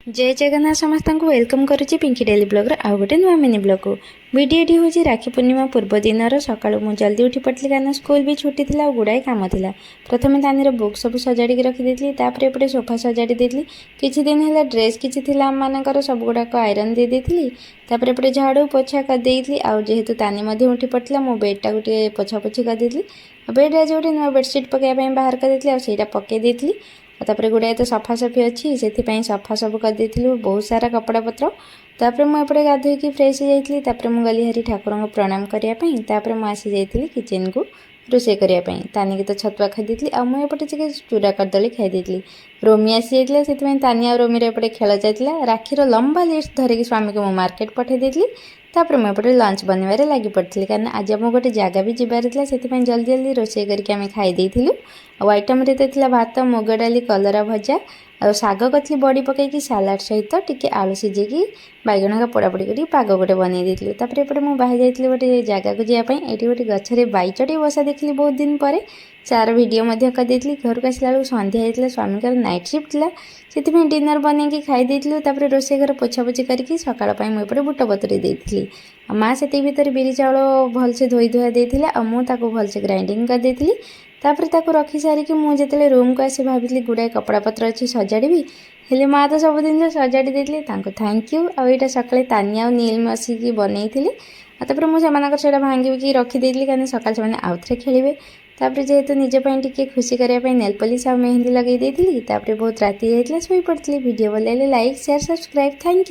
ଜୟ ଜଗନ୍ନାଥ। ସମସ୍ତଙ୍କୁ welcome କରୁଛି Pinki daily ବ୍ଲଗ୍ର ଆଉ ଗୋଟେ ନୂଆ ମିନି ବ୍ଲଗ୍କୁ। ଭିଡ଼ିଓଟି ହେଉଛି ରାକ୍ଷୀ ପୂର୍ଣ୍ଣିମା ପୂର୍ବ ଦିନର। ସକାଳୁ ମୁଁ ଜଲ୍ଦି ଉଠି ପଡ଼ିଥିଲି, କାରଣ ସ୍କୁଲ ବି ଛୁଟି ଥିଲା ଆଉ ଗୁଡ଼ାଏ କାମ ଥିଲା। ପ୍ରଥମେ ତାନିର ବୁକ୍ ସବୁ ସଜାଡ଼ିକି ରଖିଦେଇଥିଲି। ତାପରେ ଏପଟେ ସୋଫା ସଜାଡ଼ି ଦେଇଥିଲି। କିଛି ଦିନ ହେଲା ଡ୍ରେସ୍ କିଛି ଥିଲା ଆମମାନଙ୍କର, ସବୁଗୁଡ଼ାକ ଆଇରନ୍ ଦେଇ ଦେଇଥିଲି। ତାପରେ ଏପଟେ ଝାଡ଼ୁ ପୋଛା କରିଦେଇଥିଲି। ଆଉ ଯେହେତୁ ତାନି ମଧ୍ୟ ଉଠି ପଡ଼ିଥିଲା, ମୁଁ ବେଡ଼୍ଟାକୁ ଟିକେ ପୋଛାପୋଛି କରିଦେଇଥିଲି। ଆଉ ବେଡ଼୍ରେ ଆଜି ଗୋଟେ ନୂଆ ବେଡ଼ସିଟ୍ ପକାଇବା ପାଇଁ ବାହାର କରିଦେଇଥିଲି ଆଉ ସେଇଟା ପକାଇ ଦେଇଥିଲି। ଆଉ ତାପରେ ଗୁଡ଼ାଏ ତ ସଫାସଫି ଅଛି, ସେଥିପାଇଁ ସଫା ସବୁ କରିଦେଇଥିଲୁ ବହୁତ ସାରା କପଡ଼ା ପତ୍ର। ତାପରେ ମୁଁ ଏପଟେ ଗାଧୋଇକି ଫ୍ରେଶ୍ ହେଇଯାଇଥିଲି। ତାପରେ ମୁଁ ଗଲି ହାରି ଠାକୁରଙ୍କୁ ପ୍ରଣାମ କରିବା ପାଇଁ। ତାପରେ ମୁଁ ଆସି ଯାଇଥିଲି କିଚେନ୍କୁ ରୋଷେଇ କରିବା ପାଇଁ। ତାନିକି ତ ଛତୁଆ ଖାଇ ଦେଇଥିଲି ଆଉ ମୁଁ ଏପଟେ ଟିକେ ଚୁଡ଼ା କଦଳୀ ଖାଇ ଦେଇଥିଲି। ରୋମି ଆସିଯାଇଥିଲା, ସେଥିପାଇଁ ତାନି ଆଉ ରୋମିର ଏପଟେ ଖେଳ ଚାଲିଥିଲା। ରାକ୍ଷୀର ଲମ୍ବା ଲିଷ୍ଟ ଧରିକି ସ୍ୱାମୀକୁ ମୁଁ ମାର୍କେଟ ପଠାଇ ଦେଇଥିଲି। ତାପରେ ମୁଁ ଏପଟେ ଲଞ୍ଚ ବନେଇବାରେ ଲାଗି ପଡ଼ିଥିଲି, କାରଣ ଆଜି ଆମକୁ ଗୋଟେ ଜାଗା ବି ଯିବାର ଥିଲା। ସେଥିପାଇଁ ଜଲ୍ଦି ଜଲ୍ଦି ରୋଷେଇ କରିକି ଆମେ ଖାଇ ଦେଇଥିଲୁ। ଆଉ ଆଇଟମ୍ରେ ତ ଥିଲା ଭାତ, ମୁଗ ଡାଲି, କଲରା ଭଜା ଆଉ ଶାଗ କରିଥିଲି ବଡ଼ି ପକାଇକି, ସାଲାଡ଼ ସହିତ ଟିକେ ଆଳୁ ସିଝେଇକି ବାଇଗଣ ପୋଡ଼ାପୋଡ଼ି କରିକି ପାଗ ଗୋଟେ ବନେଇ ଦେଇଥିଲୁ। ତାପରେ ଏପଟେ ମୁଁ ବାହାରି ଯାଇଥିଲି ଗୋଟେ ଜାଗାକୁ ଯିବା ପାଇଁ। ଏଇଠି ଗୋଟେ ଗଛରେ ବାଇଚଢ଼େଇ ବସା ଦେଖିଲି ବହୁତ ଦିନ ପରେ, ତାର ଭିଡ଼ିଓ ମଧ୍ୟ କରିଦେଇଥିଲି। ଘରକୁ ଆସିଲା ବେଳକୁ ସନ୍ଧ୍ୟା ହେଇଥିଲା। ସ୍ୱାମୀଙ୍କର ନାଇଟ୍ ସିଫ୍ଟ ଥିଲା, ସେଥିପାଇଁ ଡିନର୍ ବନେଇକି ଖାଇ ଦେଇଥିଲୁ। ତାପରେ ରୋଷେଇ ଘର ପୋଛାପୋଛି କରିକି ସକାଳ ପାଇଁ ମୁଁ ଏପଟେ ବୁଟ ବତୁରେଇ ଦେଇଥିଲି। ଆଉ ମା ସେତିକି ଭିତରେ ବିରି ଚାଉଳ ଭଲସେ ଧୋଇ ଧୁଆ ଦେଇଥିଲା ଆଉ ମୁଁ ତାକୁ ଭଲସେ ଗ୍ରାଇଣ୍ଡିଙ୍ଗ କରିଦେଇଥିଲି। ତାପରେ ତାକୁ ରଖି ସାରିକି ମୁଁ ଯେତେବେଳେ ରୁମ୍କୁ ଆସି ଭାବିଥିଲି ଗୁଡ଼ାଏ କପଡ଼ା ପତ୍ର ଅଛି, ସଜାଡ଼ିବି। ହେଲେ ମା ତ ସବୁ ଜିନିଷ ସଜାଡ଼ି ଦେଇଥିଲେ, ତାଙ୍କୁ thank you. ଆଉ ଏଇଟା ସକାଳେ ତାନିଆ ଆଉ ନୀଲ ବସିକି ବନେଇଥିଲେ। ଆଉ ତାପରେ ମୁଁ ସେମାନଙ୍କର ସେଇଟା ଭାଙ୍ଗିକି ରଖିଦେଇଥିଲି, କାରଣ ସକାଳେ ସେମାନେ ଆଉଥରେ ଖେଳିବେ। ତାପରେ ଯେହେତୁ ନିଜ ପାଇଁ ଟିକେ ଖୁସି କରିବା ପାଇଁ ନେଲ୍ ପଲିସ୍ ଆଉ ମେହେନ୍ଦି ଲଗେଇ ଦେଇଥିଲି। ତାପରେ ବହୁତ ରାତି ଯାଇଥିଲା, ଶୋଇପଡ଼ିଥିଲି। ଭିଡ଼ିଓ ଭଲ ଲାଗିଲେ like, share, subscribe. Thank you.